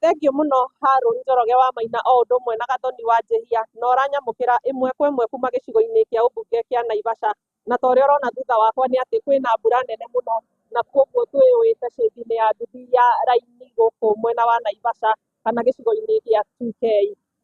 Thengiũ mũno Harũni Njoroge wa Maina o ũndũ ũmwe na Gathoni wa Njĩhia, na ũranyamũkĩra ĩmwe kwa ĩmwe kuma gĩcigo-inĩ kĩa ũmbunge kĩa Naivasha. Na ta ũrĩa ũrona thutha wakwa nĩ atĩ kwĩna mbura nene mũno, na koguo twĩyũĩte cĩti-inĩ ya nduthi ya raini gũkũ mwena wa Naivasha kana gĩcigo-inĩ gĩa 2K.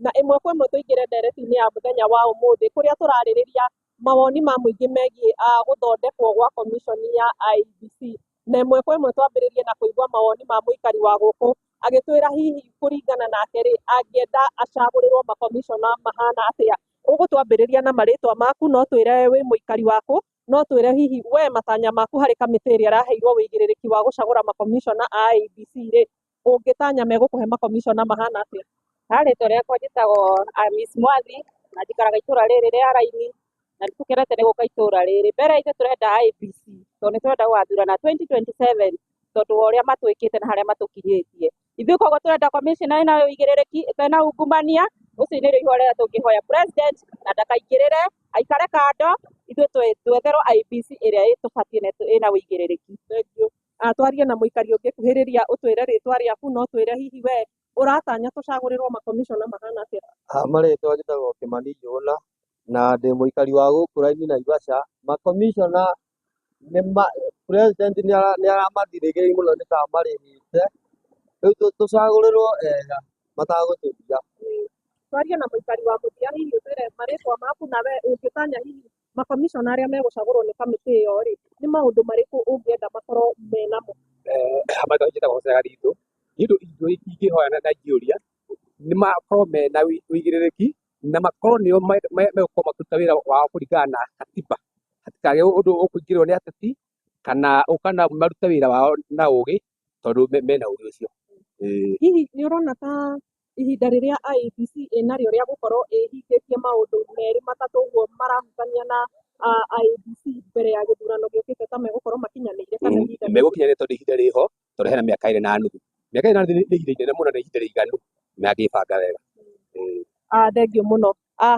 Na ĩmwe kwa ĩmwe tũingĩre ndereti-inĩ ya mũthenya wa ũmũthĩ kũrĩa tũrarĩrĩria mawoni ma mũingĩ megiĩ gũthondekwo gwa commission ya IEBC. Na ĩmwe kwa ĩmwe twambĩrĩrie na kũigua mawoni ma mũikari wa gũkũ agĩtwĩra hihi kũringana nake rĩ, angĩenda acagũrĩrwo makomishona mahana atĩa. Ũgũtwambĩrĩria na marĩtwa maku, no twĩre wĩ mũikari wa kũ, no twĩre hihi we matanya maku harĩ kamĩtĩ ĩrĩa ĩraheirwo wĩigĩrĩrĩki wa gũcagũra makomishona a IEBC rĩ, ũngĩtanya megũkũhe makomishona mahana atĩa? Ha rĩtwa rĩakwa njĩtagwo Miss Mwathi na njikaraga itũra rĩrĩ rĩa Raini na nĩ tũkenete nĩ gũka itũra rĩrĩ. Mbere ithuĩ tũrenda IEBC tondũ nĩ tũrenda gũgathurana 2027 tondũ wa ũrĩa matwĩkĩte na harĩa matũkinyĩtie. Ithuĩ koguo tũrenda commissioner ĩna ũigĩrĩrĩki ĩtarĩ na ungumania, ũcio nĩrĩo ihoya rĩrĩa tũngĩhoya president na ndakaingĩrĩre, aikare kando, ithuĩ twetherwo IEBC ĩrĩa ĩtũbatiĩ na ĩna ũigĩrĩrĩki. Thengiũ. Twarie na mũikari ũngĩ, kuhĩrĩria ũtwĩre rĩtwa rĩaku na ũtwĩre hihi we ũratanya tũcagũrĩrwo makomishona mahana atĩa? Marĩtwa njĩtagwo Kĩmani Njũgũna na ndĩ mũikari wa gũkũ raini Naivasha. Makomishona nĩ ma president nĩ aramathirĩrĩria mũno nĩ ta amarĩhĩte, rĩu tũcagũrĩrwo ega matagũtũgia. Twarie na mũikari wa mũthia, hihi ũtwĩre marĩtwa maku na we ũngĩtanya hihi makomishona arĩa megũcagũrwo nĩ kamĩtĩ ĩyo rĩ, nĩ maũndũ marĩkũ ũngĩenda makorwo menamo? Marĩtwa njĩtagwo Hosea Gathitũ. Niĩ ũndũ ingĩhoya na ingĩũria nĩ makorwo mena ũigĩrĩrĩki na makorwo nĩo megũkorwo makĩruta wĩra wao kũringana na katiba. Hatikagĩe ũndũ ũkũingĩrĩrwo nĩ ateti kana marute wĩra wao na ũgĩ tondũ mena ũgĩ ũcio. Hihi nĩ ũrona ta ihinda rĩrĩa IEBC ĩnarĩo rĩa gũkorwo ĩhingĩtie maũndũ merĩ matatũ ũguo marahutania na IEBC mbere ya gĩthurano gĩũkĩte ta megũkorwo makinyanĩire kana ihinda rĩngĩ? Megũkinyanĩria tondũ ihinda rĩho, tondũ hena mĩaka ĩrĩ na nuthu. Mĩaka ĩrĩ na nuthu nĩ ihinda inene mũno na ihinda rĩiganu mangĩbanga wega. Thengiũ mũno.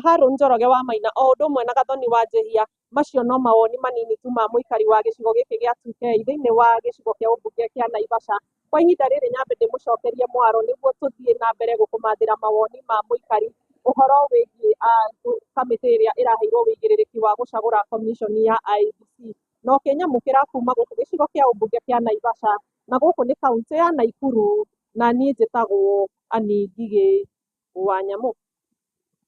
Harũn Njoroge wa Maina o ũndũ ũmwe na Gathoni wa Njĩhia, macio no mawoni manini tu ma mũikari wa gĩcigo gĩkĩ gĩa 2K thĩinĩ wa gĩcigo kĩa ũmbunge kĩa Naivasha. Kwa ihinda rĩrĩ nyambe ndĩmũcokerie mwaro nĩguo tũthiĩ na mbere gũkũmathĩra mawoni ma mũikari ũhoro wĩgiĩ kamĩtĩ ĩrĩa ĩraheirwo wĩigĩrĩrĩki wa gũcagũra commission ya IEBC. Na ũkĩnyamũkĩra kuma gũkũ gĩcigo kĩa ũmbunge kĩa Naivasha, na gũkũ nĩ kaũntĩ ya Naikuru, na niĩ njĩtagwo Annie Ngigĩ wa Nyamũ.